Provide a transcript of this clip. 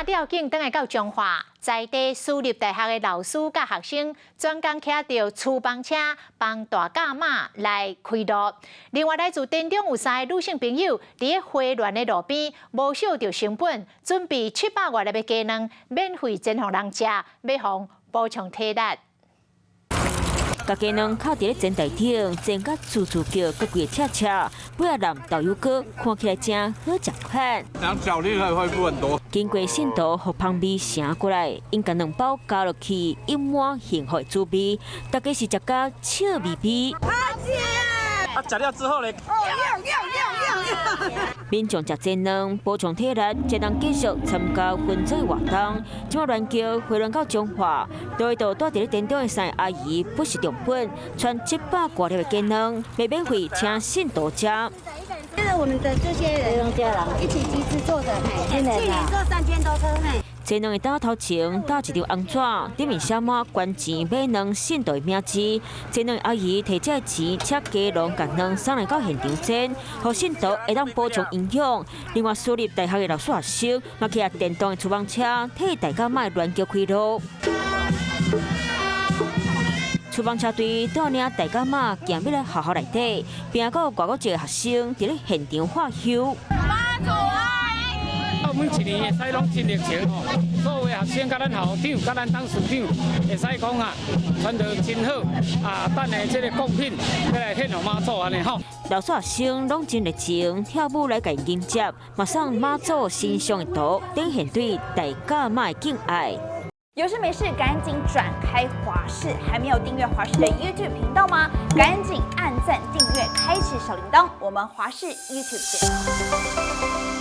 肉了境轉來到彰化，在地私立大學的老師佮學生，專工騎著廚房車幫大甲媽來開路。另外，來自田中有三个女性朋友，佇咧花蓮的路邊，無惜著成本，準備700外粒的雞卵，免費煎予人食，欲予補充體力。共雞卵敲佇咧煎台頂，煎甲滋滋叫，閣規个赤赤，尾仔淋豆油膏，看起來誠好食款。然後腳力會恢復很多。經過信徒予芳味城過來，𪜶共卵包加落去，溢滿幸福的滋味。大家是食甲笑眯眯。啊，食了之後咧，民眾食煎卵補充體力，才能繼續參加分組活動。這擺亂叫回輪到彰化，對到蹛佇咧田中的三个阿姨不惜重本，賰700外粒的雞卵，欲免費請信徒食。這是我們的這些人一起集資做的，去年做3000多顆。煎卵的桌頭前搭一張紅紙，頂面寫滿捐錢買卵信徒的名字。煎卵阿姨提這个錢，請雞農共卵送來到現場煎，予信徒會當補充營養。另外，私立大學的老師學生嘛騎電動的廚房車，替大甲媽聯腳開路。廚房車隊帶領大甲媽行入來學校內底，拚到外國籍的學生佇咧現場喝溴。每一年會使攏真熱情吼，所有的學生佮咱校長、佮咱董事長，會使講啊，傳得真好啊，等下這个貢品欲來獻予媽祖按呢吼。老師學生攏真熱情，跳舞來共迎接，嘛送媽祖神像的圖，展現對大甲媽的敬愛。有事沒事趕緊轉開華視，還沒有訂閱華視的 YouTube 頻道嗎？趕緊按讚訂閱，開啟小鈴鐺。我們華視 YouTube 見。